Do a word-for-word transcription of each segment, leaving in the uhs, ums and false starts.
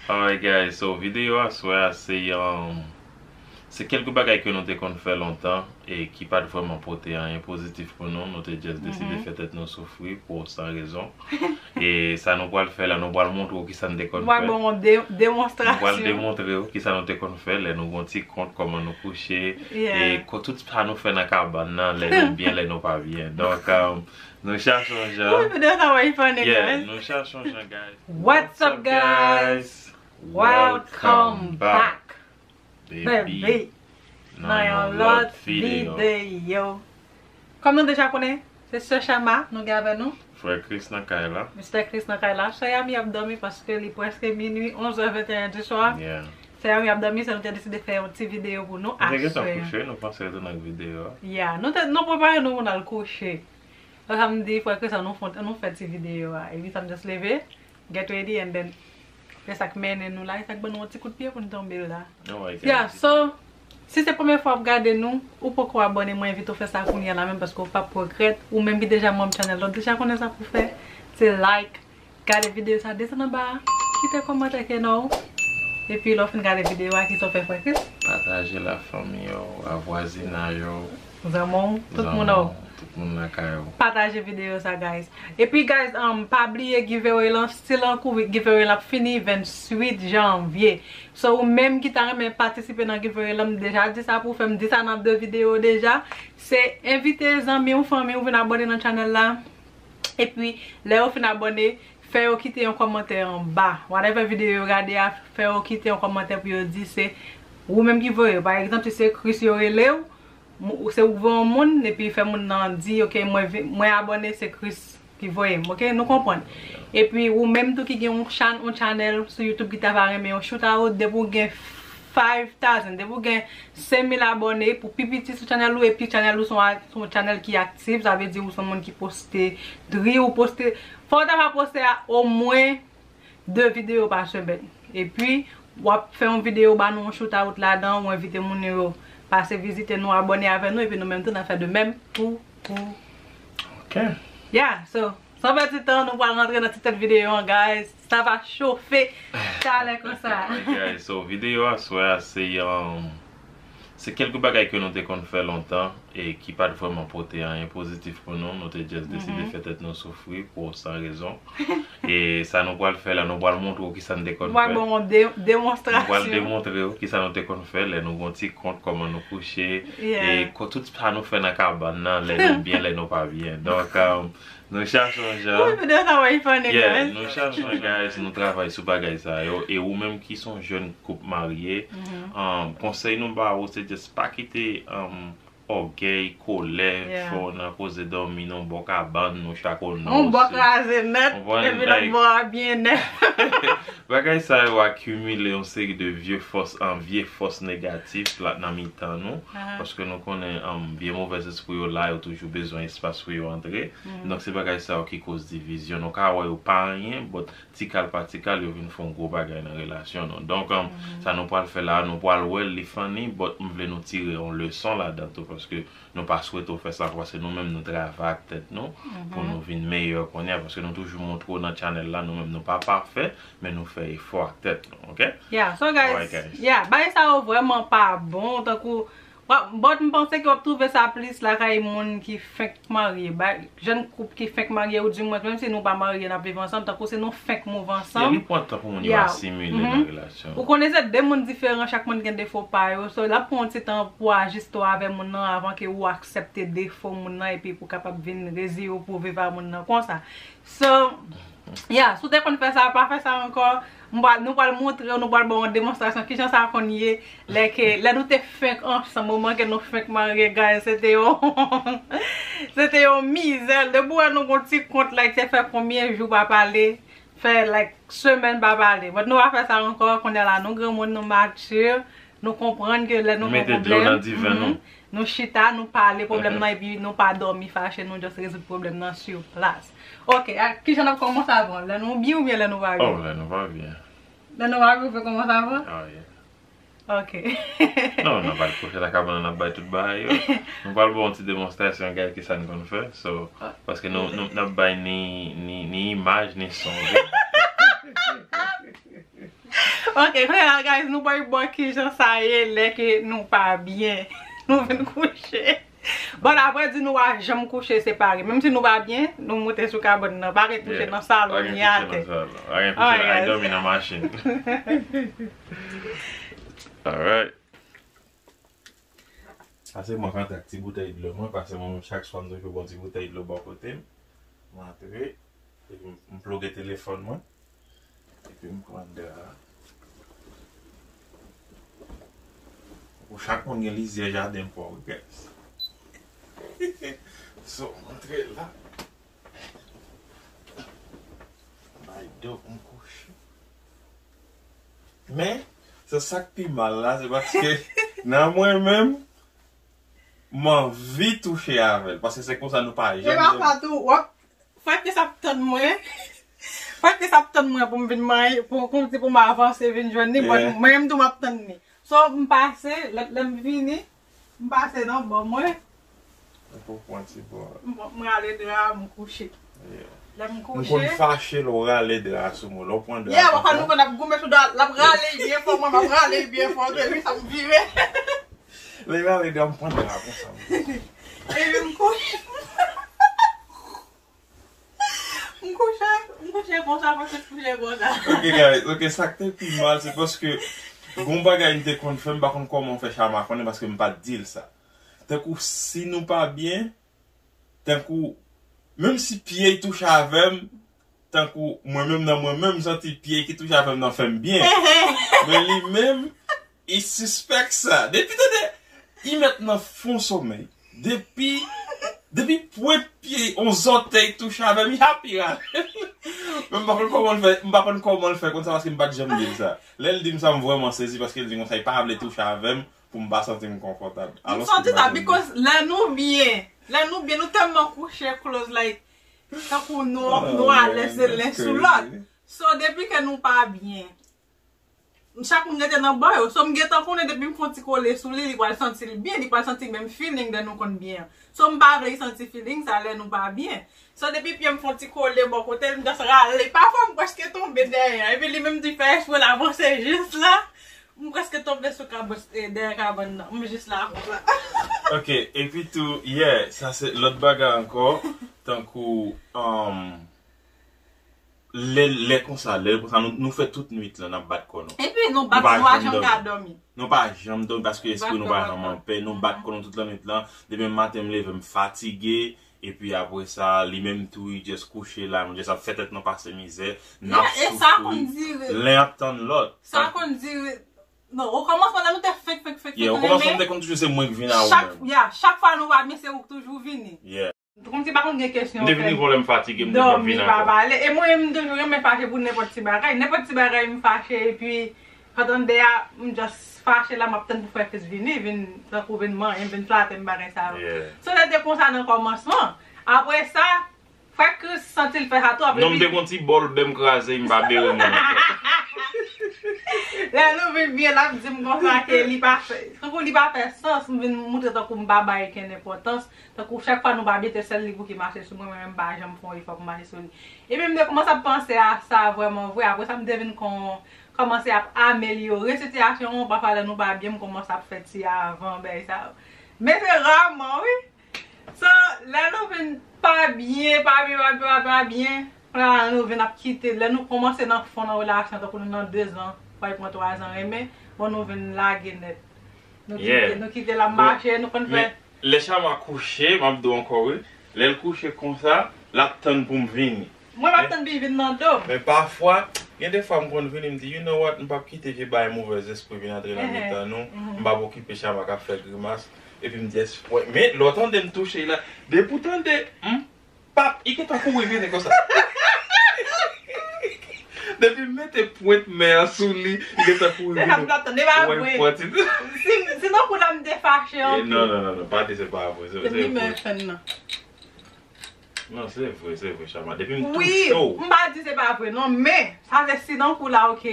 Alright guys, so videyo aswè a se, um, se kèlke bagay ke nou te konn fè lontan e ki pa t vrèman pote anyen pozitif pou nou. Nou te just deside fè tèt nou soufri pou san rezon. E sa nou pral fè la, nou pral montre w kisa nou te konn fè. Nou pral demontre w kisa nou te konn fè lè nou gon ti kont, kòman nou kouche, e ko-, tout sa nou fè nan kabann nan, lè nou byen, lè nou pa byen. Donk, um, nou chache yon jan. Wi, videyo sa va funny, guys. Nou chache yon jan, guys. What's up, guys? Welcome back, baby, nan yon lòt videyo. Kòm nou deja konnen, se Sè Chama nou gen avè nou. Frè Chris nan kay la. Mistè Chris nan kay la. Sè Yami ap dòmi paske li prèske minui, onz è venteyen di swa. Sè Yami ap dòmi, se nou te deside fè yon ti videyo pou nou aswè. Nou te gentan kouche, nou panse retounen ak videyo a. Ya, nou te, nou prepare nou pou n al kouche. Lè sa m di frè Chris, ann nou fè, ann nou fè ti videyo a. Epi sa m just leve, get ready, and then se sa k mennen nou la, e sa k ban nou yon ti kout pye pou n tonbe la. Ya, so, si se premye fwa w ap gade nou, ou poko abòne, mwen envite w fè sa kounye a la menm paske w p ap regrèt. Ou menm ki deja manm channel la, w deja konnen sa pou w fè. Se like, gade videyo sa, desann anba a, kite kòmantè ke non. Epi lè w fin gade videyo a, kisa w fè, frè Chris? Pataje la fanmi yo, a vwazinay yo. Zanmi w, tout moun ou. Tout moun lakay ou. Pataje videyo sa, guys. Epi, guys, um, pa bliye giveaway lan still an kou, wi, giveaway lan ap fini venntuit janvye. So, ou menm ki ta renmen patisipe nan giveaway lan, m deja di sa pou w fè, m di sa nan de videyo deja. Se envite zanmi w, fanmi w vin abòne nan channel la. Epi, lè yo fin abòne, fè yo kite yon kòmantè anba. Whatever videyo yo gade a, fè yo kite yon kòmantè pou yo di se ou menm ki voye yo. Pa egzanp, si se Chris yo rele w, m-, ou se ou voye yon moun, epi fè moun nan di, "Ok, mwen vi-, mwen abòne, se Chris ki voye m." Ok, nou konprann. Epi, ou menm tou ki gen yon chan-, yon channel sou YouTube ki ta va renmen yon shootout, depi w gen five thousand, depi w gen senk mil abòne, pou pi piti sou channel ou, epi channel ou se yon a-, se yon channel ki aktif, sa vle di ou se yon moun ki poste dri, ou poste, fò w ta va poste a omwen de videyo pa semèn. Epi, w ap fè yon videyo, ba nou yon shootout ladan, ou envite moun yo pase vizite nou, abòne avè nou, epi nou menm tou n a fè de menm pou, pou. Ok. Yeah, so, san pèdi tan, nou pral rantre nan ti tèt videyo an, guys. Sa va chofe talè konsa. Alright, guys, so, videyo aswè a, se, um, se kèlke bagay ke nou te konn fè lontan e ki pa t vrèman pote anyen pozitif pou nou. Nou te just deside fè tèt nou soufri pou san rezon. E sa nou pral fè la, nou pral montre w kisa nou te konn fè. Nou pral demontre w kisa nou te konn fè lè nou gon ti kont, kòman nou kouche, e ko-, tout sa nou fè nan kabann nan, lè nou byen, lè nou pa byen. Donk, um, nou chache yon jan. Wi, videyo sa va funny, guys. Nou chache yon jan, guys, nou travay sou bagay sa yo. E ou menm ki se yon jèn koup marye, um, konsèy nou ba ou, se just pa kite, um, ògèy, kolè, fè w nan koze dòmi nan bò kabann, nou chak ou nan yon bò kraze nèt, epi lòt bò a byen nèt. Bagay sa yo akimile yon seri de vye fòs, an vye fòs negatif la nan mitan nou, paske nou konnen, um, vye movèz espri yo la, yo toujou bezwen espas pou yo antre. Donk, se bagay sa yo ki koz divizyon. Nou ka wè yo pa anyen, but ti kal pa ti kal, yo vin fè yon gwo bagay nan relasyon nou. Donk, um, sa nou pral fè la, nou pral wè l, li funny, but m vle nou tire yon leson ladan tou, paske nou pa swete w fè sa ankò, paske nou menm nou travay ak tèt nou pou nou vin meyè kounye a, paske nou toujou montre w nan channel la, nou menm nou pa pafè, men nou fè efò ak tèt nou, ok? Yeah, so guys, alright, guys, yeah, bagay sa yo vrèman pa bon, tankou, wa-, but m panse ke w ap twouve sa plis lakay moun ki fenk marye, ba, jèn koup ki fenk marye, ou di mwen, menm si nou pa marye, n ap viv ansanm, tankou si nou fenk move ansanm. Yeah, li pran tan pou moun yo asimile nan relasyon. Ou konnen se de moun diferan, chak moun gen defo pa yo. So, l ap pran yon ti tan pou ajiste w avè moun nan avan ke ou aksepte defo moun nan epi pou kapab vin reziye w pou viv a moun nan konsa. So, yeah, si w te konn fè sa, pa fè sa ankò. M pral, nou pral montre w, nou pral ba w yon demonstrasyon kijan sa konn ye lè ke, lè nou te fenk ansanm, moman ke nou fenk marye, guys, se te yon, se te yon mizè. Depi w wè nou gon ti kont, like, se fè konbyen jou pa pale, fè, like, semèn pa pale. But nou pa fè sa ankò, kounye a la, nou granmoun, nou matire, nou konprann ke lè nou gon pwoblèm, nou chita, nou pale pwoblèm nan, epi nou pa dòmi fache, nou just rezoud pwoblèm nan sur place. Ok, a, kijan n ap kòmanse avan? Lè nou byen oubyen lè nou pa byen? Oh, lè nou pa byen. Lè nou pa byen, ou fè kòmanse avan? Ah, yeah. Ok. Non, n ap al kouche nan kabann nan, n ap bay tout bagay yo. Nou pral ba w yon ti demonstrasyon, gade kisa n konn fè. So, paske nou, nou, n ap bay ni, ni, ni imaj, ni son, ok? Ok, kounye a, guys, nou bay bò kijan sa ye lè ke nou pa byen. Nou vin kouche. Bon, apre di nou pa janm kouche separe. Menm si nou pa byen, nou moute sou kabann nan. Pa gen kouche nan salon ni atè. Pa gen kouche nan salon. Pa gen kouche nan, ay dòmi nan machin. Alright. Sa se mwen k antre ak ti boutèy dlo mwen, paske mwen menm chak swa m toujou gon ti boutèy dlo bò kote m. M antre, epi m, m ploge telefòn mwen, epi m pran dra a. Pou chak moun gen lizyè jaden pa w, guys. So, m antre la. Bay do pou m kouche. Men, se sa k pi mal la, se paske nan mwen menm, m anvi touche avè l, paske se konsa nou pa janm. E pafwa tou, w ap, frè Chris ap tann mwen. Frè Chris ap tann mwen pou m vin manyen, pou, kòmsi pou m avanse vin jwenn li, but mwen menm tou m ap tann li. So, m pase, lè, lè m vini, m pase nan bò mwen. Ou pran ti bò. M, m rale dra, m kouche. Yeah. Lè m kouche. M konn fache lè w rale dra sou mwen. Lè w pran dra. Yeah, konsa. Pafwa nou konn ap goumen sou dra, l ap rale byen fò, mwen m ap rale byen fò, epi sa m vire. Lè l rale dra, m pran dra konsa. Epi m kouche. M kouche, m kouche konsa, paske m kouche konsa. Ok, guys, ok, sa k te pi mal, se paske gon bagay m te konn fè, m pa konn kòman fè Chama konnen, paske m pa t di l sa. Tankou si nou pa byen, tankou, menm si pye l touche avè m, tankou mwen menm nan mwen menm, m santi pye ki touche avè m nan fè m byen. Men li menm, li sispèk sa. Depi tande, li mèt nan fon somèy. Depi, depi pwent pye, on zòtèy touche avè m, li happy rale. Men m pa konn kòman l fè, m pa konn kòman l fè konsa paske m pa t janm di l sa. Lè l di m sa, m vrèman sezi paske l di konsa, li pa vle touche avè m pou m pa santi m konfòtab. M santi sa, because lè nou byen, lè nou byen, nou tèlman kouche close, like, tankou nou, nou alèz len sou lòt. So, depi ke nou pa byen, chak moun rete nan bò yo. So, m gentan konnen depi m fè yon ti kole sou li, li pral santi l byen, li pral santi menm feeling lè nou konn byen an. So, m pa vle l santi feeling sa lè nou pa byen. So, depi pye m fè yon ti kole bò kote l, m just rale. Pafwa, m prèske tonbe dèyè. Epi li menm di fè espre l avanse jis la. M prèske tonbe sou kabòs, eh, dèyè kabann nan. M jis la konsa. Ok, epi tou, yeah, sa se lòt bagay ankò, tankou, um, lè, lè konsa, lè konsa, nou, nou fè tout nwit lan, n ap bat kò nou. Epi nou bat, nou pa janm ka dòmi. Nou pa janm dòmi paske espri nou pa janm anpè. Nou bat kò nou tout lannwit lan. Demen maten, m leve, m fatige. Epi apre sa, li menm tou, li just kouche la, nou just ap fè tèt nou pase mizè, n ap soufri. Len ap tann lòt. Sa konn dire. Non, okòmansman, lè nou te fenk, fenk, fenk, yeah, fenk okòmansman, renmen, m te konn toujou se mwen ki vin a ou menm. Yeah, chak fwa nou pa byen, se ou k toujou vini. Yeah. Kòmsi pa konn gen kesyon. M te vini fè vòlè, m fatige, m te pap vin ankò. Dòmi, pa pale. E mwen, m toujou renmen fache pou nenpòt ti bagay. Nenpòt ti bagay, m fache, epi pandan de a, m just fache la, m ap tann pou frè Chris vini, vin, tankou vin manyen m, vin flate m, bagay sa yo. Yeah. So, lè te konsa nan kòmansman. Apre sa, frè Chris santi l fè sa tou, apre non, m te gon ti bòl bè m kraze, m pa bere moun ankò. Lè nou vin byen, l ap di m konsa ke li pa fè, tankou li pa fè sans, m vin moutre tankou m pa bay okenn enpòtans. Tankou chak fwa nou pa byen, se sèl li pou ki mache sou mwen, mwen menm m pa janm fè yon efò pou mache sou li. Epi m te kòmanse ap panse a sa vrèman vre. Apre sa, m te vin kon, kòmanse ap amelyore sitiyasyon an. Pafwa lè nou pa byen, m kòmanse ap fè ti avan, bagay sa yo. Men se raman, wi. So, lè nou vin pa byen, pa byen, pa byen, pa byen, la nou vin ap kite. Lè nou kòmanse nan fon nan relasyon, tankou nou nan dezan, pral pran twazan renmen, bon, nou vin lage nèt. Nou kite, yeah, nou kite l ap mache, nou konn fè. Men, lè Chama kouche, m ap di w ankò, wi. Lè l kouche konsa, l ap tann pou m vini. Mwen, m ap tann pou l vin nan do m. Men pafwa, gen de fwa m konn vini, m di, "You know what? M p ap kite vye bagay movèzespri vin antre nan mitan nou." M p ap okipe Chama k ap fè grimas. Epi m di, "Espwa." Men, lè w tande m touche la, depi w tande, m p ap, li gentan kouri vini konsa. Depi m mete pwent men an sou li, li gentan kouri vini. Se sa m t ap tann, e pa vre. Si, si nan kou la m te fache anpil. Non, non, non, non, pa di se pa vre. Se, se vre. Non, se vre, se vre, Chama. Depi m touche w. Wi, m pa di se pa vre, non, men, sa vle si nan kou la, ok,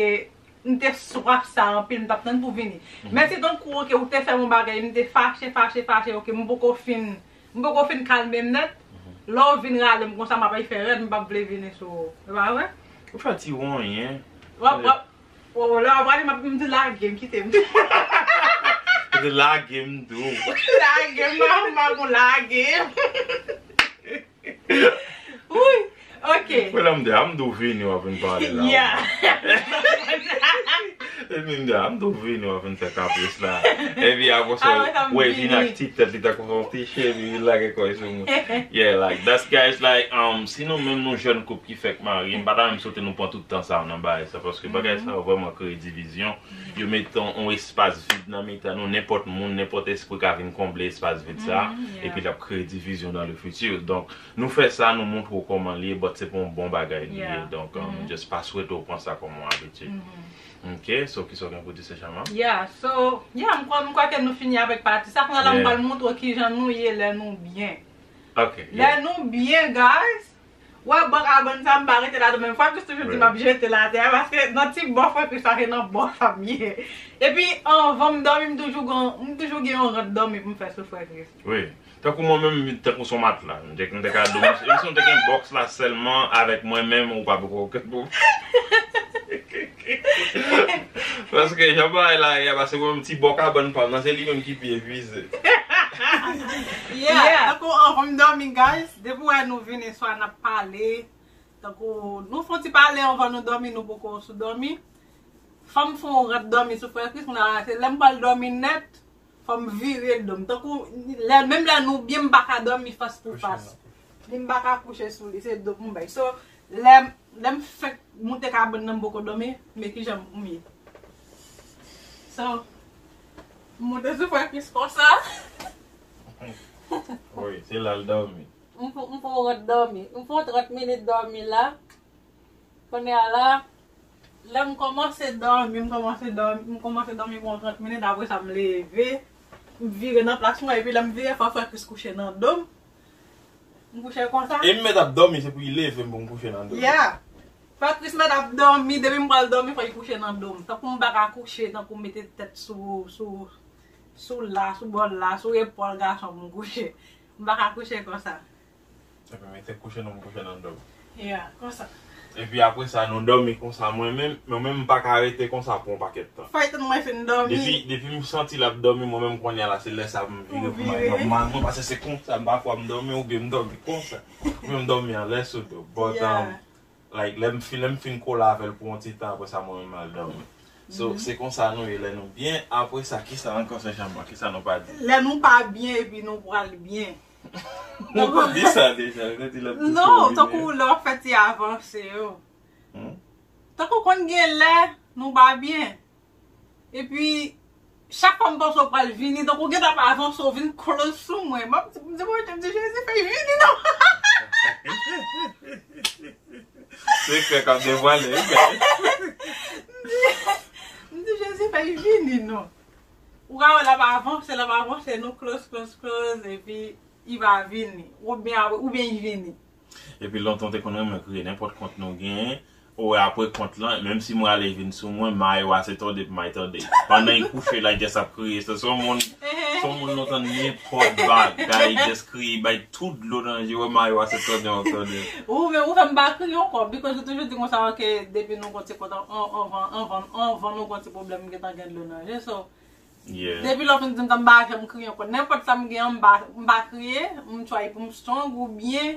m te swaf sa anpil, m t ap tann pou vini. Men si tankou, ok, ou te fè m yon bagay, m te fache, fache, fache, ok, m poko fin, m poko fin kalme m nèt. Lè w vin rale m konsa, m ap fè rèd, m p ap vle vini sou ou. E pa vre? Ou fè ti wonyen. W ap, w ap, Oh, lè w ap pale, m ap m di lage m, kite m. Kite lage m tou. Lage m, m ap m ap lage m. Wi, ok. Wè la m di a m tou vini w ap vin pale la. Yeah. Epi m di a m tou vini w ap vin fè kapris la. Epi apre sa, Apre sa, m wè vin vini. Ak ti tèt li tankou yon ti chen, epi vin lage kò sou mwen. Yeah, like, that's guys, like, um, si nou menm nou jèn koup ki fèk marye, m pa ta menm swete nou pran tout tan sa nan bagay sa, paske bagay sa yo vrèman kreye divizyon. Yo mete yon, yon espas vid nan mitan nou, nenpòt moun, nenpòt espri ka vin konble espas vid sa, Mhm, yeah. Epi l ap kreye divizyon dans le futur. Donk, nou fè sa, nou montre w kòman li ye, but se pa yon bon bagay li ye. Yeah. Donk, um, Mhm. Just pa swete w pran sa kòman yon abitid. Mhm. Ok, so kisa w gen pou di, Sè Chama? Yeah, so, yeah, m kwè, m kwè ke nou fini avèk pati sa. Kounye a la, m Yeah. pral montre w kijan nou ye lè nou byen. Ok, Lè nou byen, guys, wè, bò kabann sa, m pa rete ladan, men fwa Chris toujou di m ap jete l atè a, paske nan ti bò fwa Chris sa, se nan bò sa m ye. Epi, anvan m dòmi, m toujou gen, m toujou gen yon rant dòmi pou m fè sou fwa Chris. Wi. Tankou mwen menm, tankou son matla. M te, m te ka dòmi. E si m te gen bòks la sèlman avèk mwen menm, ou pa poko okenn pwoblèm. Paske jan bagay la ye a, paske mwen menm ti bò kabann pa m nan, se li menm ki pi epuize. Yeah. Tankou anvan m dòmi, guys, depi wè nou vini swa n ap pale. Tankou nou fon ti pale anvan nou dòmi, nou poko sou dòmi. Fò m fè yon rant dòmi sou frè Chris, m nan se lè m pral dòmi nèt, fò m vire do m. Tankou lè, menm lè nou byen, m pa ka dòmi fas pou fas. Li m pa ka kouche sou li, se do pou m bay. So, lè, lè m fèk moute kabann nan, m poko dòmi, men kijan m ye. So, m moute sou frè Chris konsa. Wi, se la l dòmi. M fè, m fè yon rant dòmi. M fè yon trant minit dòmi la. Kounye a la, lè m kòmanse dòmi, m kòmanse dòmi, m kòmanse dòmi pou yon trant minit, apre sa m leve, m vire nan plas mwen, epi lè m vire, fò frè Chris kouche nan do m. M kouche konsa. E m mèt ap dòmi, se pou li leve m pou m kouche nan do. Yeah. Frè Chris mèt ap dòmi, depi m pral dòmi, fò li kouche nan do m. Tankou m pa ka kouche, tankou m mete tèt sou, sou, sou la, sou bòl la, sou epòl gason pou m kouche. M pa ka kouche konsa. Epi mete kouche nou, m kouche nan do. Yeah, konsa. Epi apre sa, nou dòmi konsa. Mwen menm, mwen menm, m pa ka rete konsa pou yon pakèt tan. Fò etan mwen fin dòmi. Depi, depi m santi l ap dòmi, mwen menm kounye a la, se lè sa m vire Ou pou mwen vire. nòmal. Mwen pase se konsa, m pa fwa m dòmi, oubyen m dòmi konsa. Oubyen m dòmi anlè sou do. But, Yeah. um, like, lè m fin, lè m fin kole avè l pou yon ti tan, apre sa, mwen menm m al dòmi. So, se konsa nou ye lè nou byen. Apre sa, kisa ankò, Sè Chama? Kisa nou pa di? Lè nou pa byen epi nou pral byen. Nou pa di sa deja, nou te di lè m tou Non, fini. Tankou lè w ap fè ti avanse yo. Hmm? Tankou konn gen lè nou pa byen. Epi, chak fwa m panse w pral vini, tankou w gentan ap avanse, w vin close sou mwen. M ap di, m di, Bondye, m di, Jezi, fè l vini non. Sekrè k ap devwale, wi, guys. M di, Jezi, fè l vini non. Ou ka wè l ap avanse, l ap avanse, nou close, close, close, epi li pa vini. Oubyen apre, oubyen li vini. Epi lontan w te konn renmen kriye nenpòt kont nou genyen. Ou wè apre kont lan, menm si mwen ale vin sou mwen, Mayo a se tande pou may tande. Pandan li kouche la, li just ap kriye. Se son moun, son moun lontan nenpòt bagay, li just kriye, bay tout dlo nan je, wè Mayo a se tande w ap tande. Ou men ou fè m pa kriye ankò, because ou toujou di konsa ke depi nou gon ti kont an- anvan, anvan, anvan nou gon ti pwoblèm, m gentan gen dlo nan je. So, Yeah. Depi lè w fin di m sa, m pa janm kriye ankò. Nenpòt sa m gen an, m pa, m pa kriye, m try pou m strong oubyen,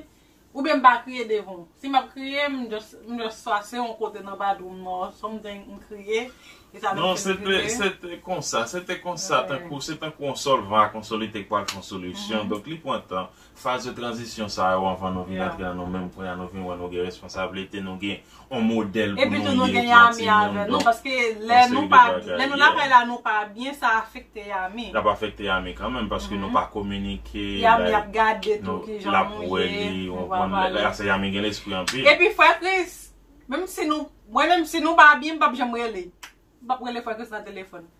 oubyen m pa kriye devan w. Si m ap kriye, m just, m just swa se yon kote nan badwoum nan, something, m kriye, e sa Non, fè m se te, kriye. Se te konsa, se te konsa, Ouais. Tankou, se tankou yon sòlvan ak yon solutek pral fè yon solisyon. Mhm. Donk, li pran tan. Faz de tranzisyon sa yo, anvan nou vin Yeah. antre nan nou menm, kounye a nou vin wè nou gen responsablite, nou gen yon modèl pou Epi tou nou nou ye gen pou yon Yami timoun, avè nou, donk, paske lè yon nou seri pa, de bagay, lè nou yeah. lakay la nou pa byen, sa afekte Yami. L ap afekte Yami kanmenm, paske nou Mhm. pa kominike, Yami like, ap gade tou nou, ki l ap jan nou wè ye, li, nou ou pa konn, pale. Lè sa Yami gen lespri anpil. Epi frè Chris, menm si nou, mwen menm si nou pa byen, m p ap janm rele. M p ap rele frè Chris nan telefòn.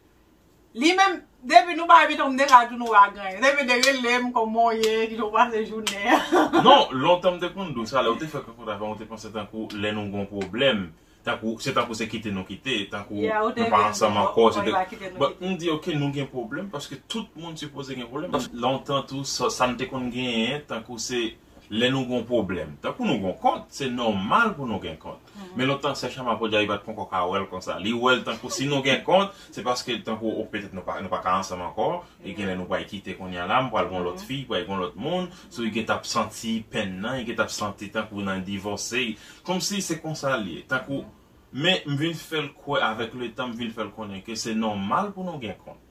Li menm, depi nou pa byen, m deja di nou pa gen anyen. Depi de rele m, kòman w ye, kijan w pase jounen an. Non, lontan m te konn di w sa, lè w te fè konfwontasyon, ou te panse tankou lè nou gon pwoblèm, tankou, se tankou se kite nou kite, tankou Yeah, ou te nou pa vin ansanm di, ankò, ou se te, pa kite nou but kite. M di, ok, nou gen pwoblèm, paske tout moun sipoze gen pwoblèm, paske lontan tou, sa, sa n te konn genyen, tankou se, Lè nou gon pwoblèm, tankou nou gon kont, se nòmal pou nou gen kont. Men lontan, sè Chama, podyab, li pa t ponkò ka wè l konsa. Li wè l tankou si nou gen kont, se paske tankou, o, petèt nou pa, nou pa ka ansanm ankò, e genlè nou pral kite kounye a la, m pral gon lòt fi, pral gon lòt moun, so li gentan ap santi pèn nan, li gentan ap santi tankou nan divòse, kòmsi se konsa l ye, tankou, men m vin fè l kwè avèk letan, m vin fè l konnen ke se nòmal pou nou gen kont.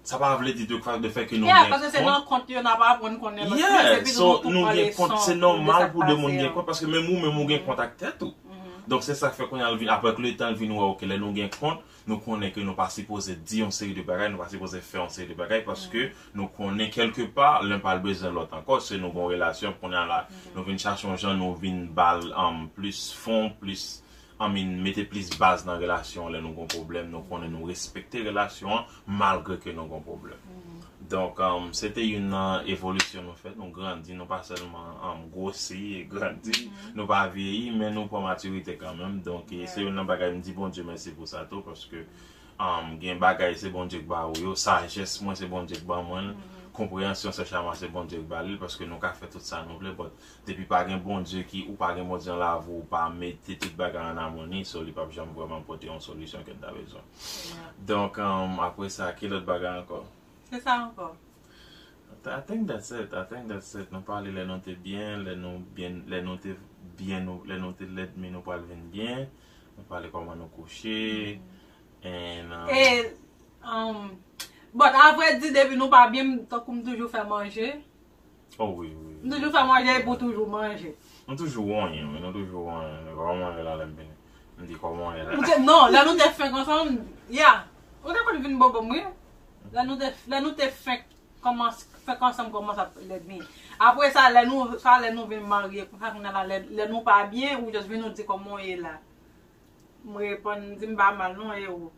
Sa pa vle di de, de fè ke nou gen kont. Yeah, paske se nan kont yo n ap aprann konnen lòt moun, se pi nou tou pran leson de sa k pase a. Se nòmal pou de moun gen kont, paske menm ou menm ou gen kont ak tèt ou. Donk se sa k fè kounye a l vin, avèk letan l vin wè, oke, lè nou gen kont, nou konnen ke nou pa sipoze di yon seri de bagay, nou pa sipoze fè yon seri de bagay, paske nou konnen kèlkepa, len pa bezwen lòt ankò, se nou gon relasyon, kounye a la, nou vin chache yon jan, nou vin ba l, um, plis fon, plis I mean, mete plis baz nan relasyon an lè nou gon pwoblèm, nou konnen nou respekte relasyon an malgre ke nou gon pwoblèm. Donk, um, se te youn nan evolisyon nou fè, nou grandi, nou pa sèlman, um, gwosi e grandi, nou pa vyeyi, men nou pran matirite kanmenm. Donk, e se youn nan bagay m di Bondye mèsi pou sa tou, paske, um, gen bagay se Bondye k ba ou yo, sajès mwen se Bondye k ban mwen l, konpreyansyon sè Chama se Bondye k ba li l, paske nou ka fè tout sa nou vle, but depi pa gen Bondye ki, ou pa gen Bondye nan lavi w, ou pa mete tout bagay an amoni, so li p ap janm vrèman pote yon solisyon ke n ta bezwen. Donk, um, apre sa, ki lòt bagay ankò? Se sa ankò. I think that's it. I think that's it. Nou pale lè nou te byen, lè nou byen, lè nou te byen, nou, lè nou te lèd, men nou pral vin byen. Nou pale kòman nou kouche. And, um, e, um, but avrèdi, depi nou pa byen, m, tankou m toujou fè manje. Oh, wi, wi, wi. M toujou fè manje epi w toujou manje. Nou toujou wonyen, wi, nou toujou wonyen. Kòman w ye la lè m vini? M di, "Kòman w ye la?" M di, non, lè nou te fenk ansanm, ya. Ou te konn vin bò bò m, wi. Lè nou te, lè nou te fenk kòmanse, fenk ansanm kòmanse ap lèd mi. Apre sa, lè nou, sa lè nou vin marye, konsa kounye a la, lè, lè nou pa byen, ou just vin ou di, "Kòman w ye la?" M reponn, m di, "M pa mal, non, e ou?"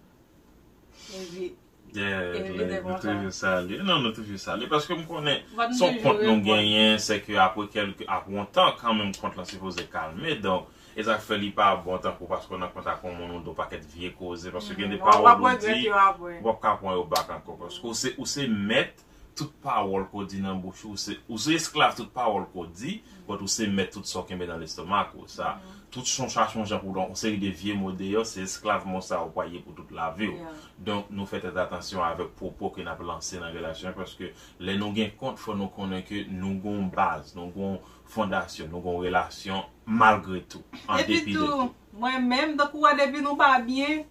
Epi, yeah, epi like, nou toujou salye. Non, nou toujou salye. Paske m konnen, se yon kont nou genyen, se ke apre kèlke, apre yon tan, kanmenm, kont lan sipoze kalme. Donk, e sa k fè li pa bon tankou paske w nan kont ak yon moun, ou di yon pakèt vye koze. Paske gen de pawòl ou di, w ap ka pran yo back ankò. Paske ou se, ou se mèt tout pawòl ke w di nan bouch ou, ou se, ou se esklav tout pawòl ke w di, but ou se mèt tout sa w kenbe nan lestomak ou. Sa, tout son chache yon jan pou w, yon seri de vye mo deyò, se esklav mo sa ou pral ye pou tout lavi w. Donk, nou fè trè atansyon avèk pwopo ke n ap lanse nan relasyon an, paske lè nou gen kont, fò nou konnen ke nou gon baz, nou gon fondasyon, nou gon relasyon malgre tou, an depi de tou. Epi tou, mwen menm, tankou wè depi nou pa byen,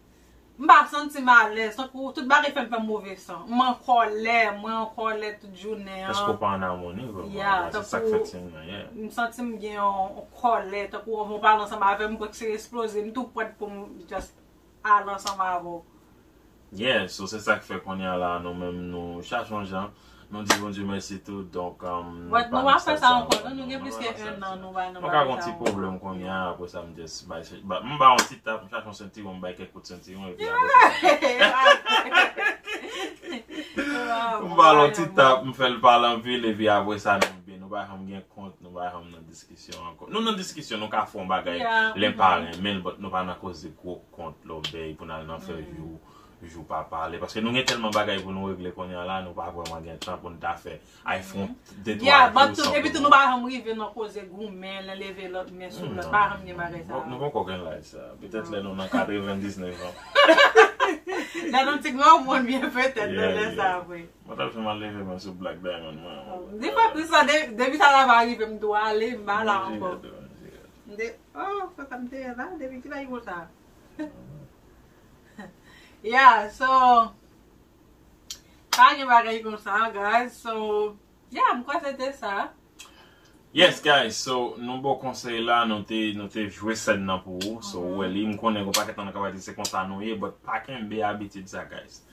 m pa santi m alèz, tankou tout bagay fè m fè move san. M an kòlè, mwen an kòlè tout jounen an. Èske w pa an amoni vrèman? Ya, se sa k fè ti moun nan, yeah. M santi m gen yon, yon kòlè, tankou yon moun pale ansanm avè m, m prèske eksploze, m tou prèt pou m just al ansanm avè w. Yeah, so se sa k fè kounye a la, nou menm nou chache yon jan, nou di Bondye mèsi tou, donk, um, but nou pa fè sa ankò, non, nou gen plis ke en an, nou pa nan bagay sa ankò. Nou ka gon ti pwoblèm kounye a, apre sa m just bay, ba, m ba yon ti tap, m chache yon sentiwon, m bay kèk kout sentiwon, epi apre sa. M ba l yon ti tap, m fè l pale anpil, epi apre sa nou byen, nou pa janm gen kont, nou pa janm nan diskisyon ankò. Nou nan diskisyon, nou ka fè yon bagay, lè pa renmen l, but nou pa nan koze gwo kont lòbèy pou n al nan fè jou, jou pa pale. Paske nou gen tèlman bagay pou nou regle kounye a la, nou pa vrèman gen tan pou n ta fè iPhone de twa jou san pou nou. Epi tou nou pa janm rive nan koze goumen, lè leve lòt men sou lòt, pa janm gen bagay sa. Nou poko gen laj sa. Petèt lè nou nan katrevendiznèf an. Lè nou ti granmoun byen petèt, nan lè sa vre. Mwen t ap fè mal leve men sou Black Diamond mwen. Depi sa, depi sa la va rive, m tou ale, m pa la ankò. M te, oh, fè sa m te la, depi ki lè li konsa? Yeah, so, pa gen bagay konsa, guys. So, yeah, m kwè se te sa. Yes, guys, so, nou ba w konsèy la, nou te, nou te jwe sèn nan pou ou. So, ou wè li, m konnen gon pakèt nan nou ka di se konsa nou ye, but pa kenbe abitid sa, guys.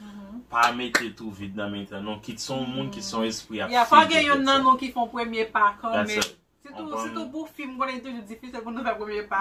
Pa mete twou vid nan mitan nou, kit se yon moun, kit se yon espri ap figi tèt sa. Fò gen youn nan nou ki fè yon premye pa kanmenm. Sitou, sitou pou fi, m konnen li toujou difisil pou nou fè premye pa.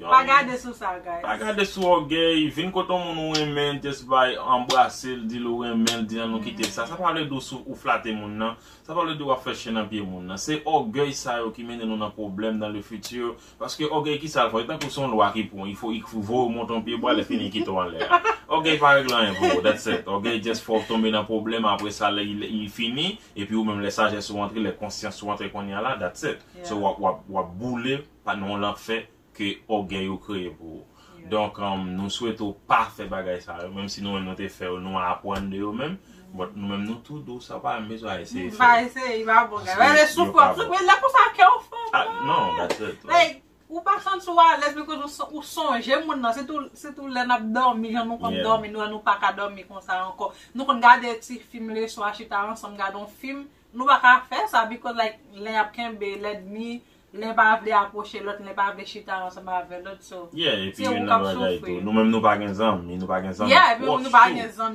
Pa gade sou sa, guys. Pa gade sou ògèy, vin kote yon moun ou renmen, just bay, anbrase l, di l ou renmen l, di l ann nou kite sa. Sa pa vle di w sou, ou flate moun nan. Sa pa vle di w ap fè chen nan pye moun nan. Se ògèy sa yo ki mennen nou nan pwoblèm dans le futur. Paske ògèy ki sa l fè? Li tankou se yon lwa ki pran, il faut, il faut voye w monte yon pye bwa, lè fini kite w anlè a. Ògèy pa regle anyen pou ou, that's it. Ògèy just fè w tonbe nan pwoblèm, apre sa, lè li, li fini, epi ou menm, lè sajès ou antre, lè konsyans ou antre kounye a la, that's it. So, w ap, w ap, w ap boule pa nan yon lanfè ke ògèy ou kreye pou ou. Donk, um, nou swete w pa fè bagay sa yo, menm si nou menm nou te fè yo, nou aprann de yo menm, but nou menm nou tou dou, sa pa menm bezwen eseye fè. Pa eseye, pa bon, guys. Paske yo pa bon. Soufrans, soufrans, lè konsa kè w fè w mal. Non, that's it. Like, ou pa santi w alèz because ou son-, ou sonje moun nan. Sitou, sitou lè n ap dòmi, jan nou konn dòmi, nou wè nou pa ka dòmi konsa ankò. Nou konn gade ti fim leswa, chita ansanm, gade yon fim. Nou pa ka fè sa because, like, len ap kenbe, lènmi, len pa vle apwoche lòt, len pa vle chita ansanm avè lòt, so, yeah, epi se ou k ap soufri. Nou menm nou pa gen zanmi, nou pa gen zanmi pwòch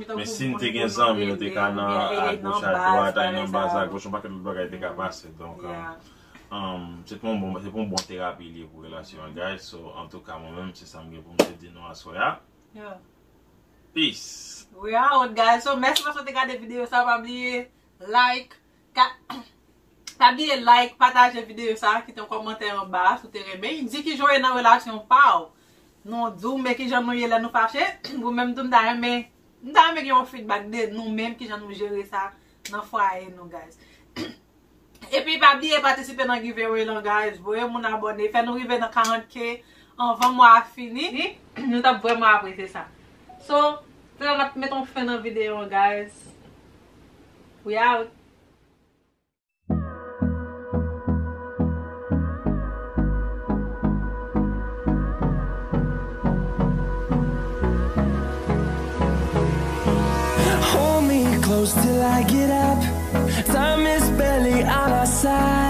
tou. Men si n te gen zanmi, nou te ka nan agoch, adwat, ay nan baz agoch, yon pakèt lòt bagay te ka pase. Donk, um, um, se pou yon bon, se pou yon bon terapi li ye pou relasyon an, guys. So, antouka, mwen menm, se sa m gen pou m te di nou aswè a. Peace. We are out, guys. So, mèsi paske w te gade videyo sa, pa bliye like, ka, pa bliye like, pataje videyo sa, kite yon kòmantè anba si w te renmen. Di kijan w ye nan relasyon pa w. Nou di w, men kijan nou ye lè nou fache. Ou menm tou, m ta renmen, m ta renmen gen yon feedback de nou menm, kijan nou jere sa nan fwaye nou, guys. Epi pa bliye patisipe nan giveaway lan, guys. Voye moun abòne, fè nou rive nan karant K anvan mwa a fini. Nou t ap vrèman apresye sa. So, se la n ap met yon fen nan videyo an, guys. We out. Hold me close till I get up. Time is barely on our side.